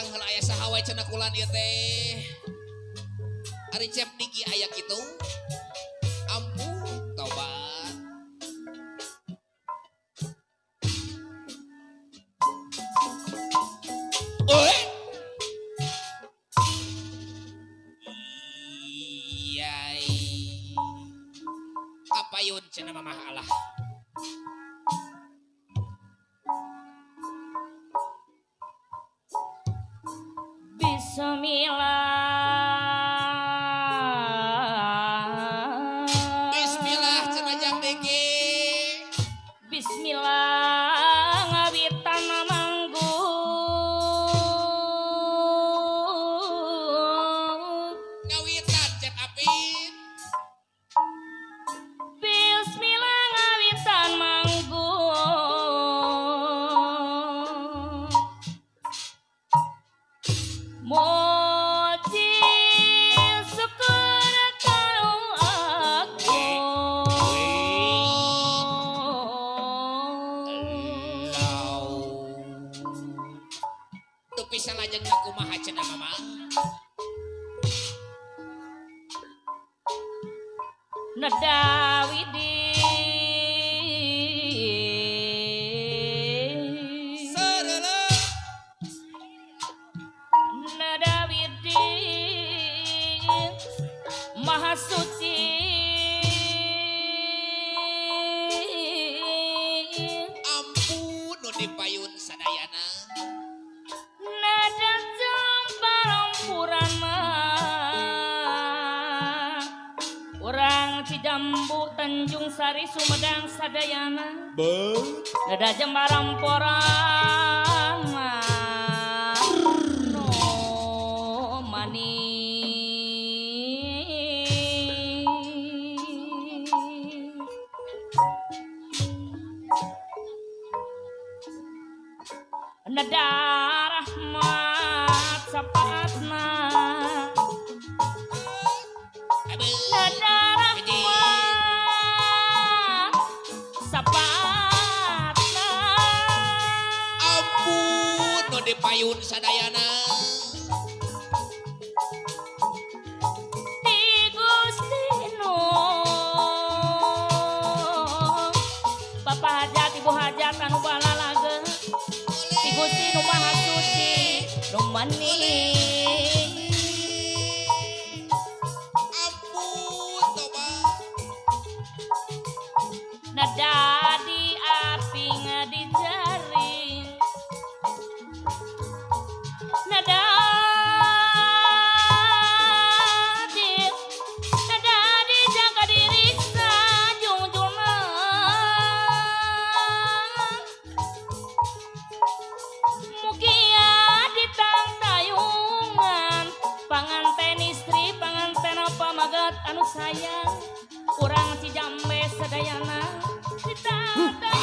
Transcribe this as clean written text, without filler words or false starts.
heula aya saha wae cenah kulan ieu teh. Ari Cep Diki aya kitu. Ampun tobat. Oi. Iyai. Kapayun cenah mamah Allah. Bismillah. Bismillah cenah Jang Diki. Bismillah ngawitan manggung. Ngawitan Cep Apin. Bismillah ngawitan manggung. Moji syukur kau aku. Dupi salajengna kumaha cenah mama? Neda widi nada widi maha suci. Ampun nu dipayun sadayana. Nada jambarampuran mah urang Cijambu Tanjung Sari Sumedang sadayana. Nada jambaramporan mah no manis. Nada rahmat sapatna. Nada rahmat sapatna. Ampun nu dipayun sadayana. Di Gusti nu Bapak hajat ibu hajat anu balalage. Di Gusti nu maha suci nu manis. Ampun tobat. Nada di api di jaring. Nada di jaga diri sajungjungna. Mugia ditangtayungan panganten istri panganten pamagat anu sayang. Urang Cijambe sadayana ditangtayungan.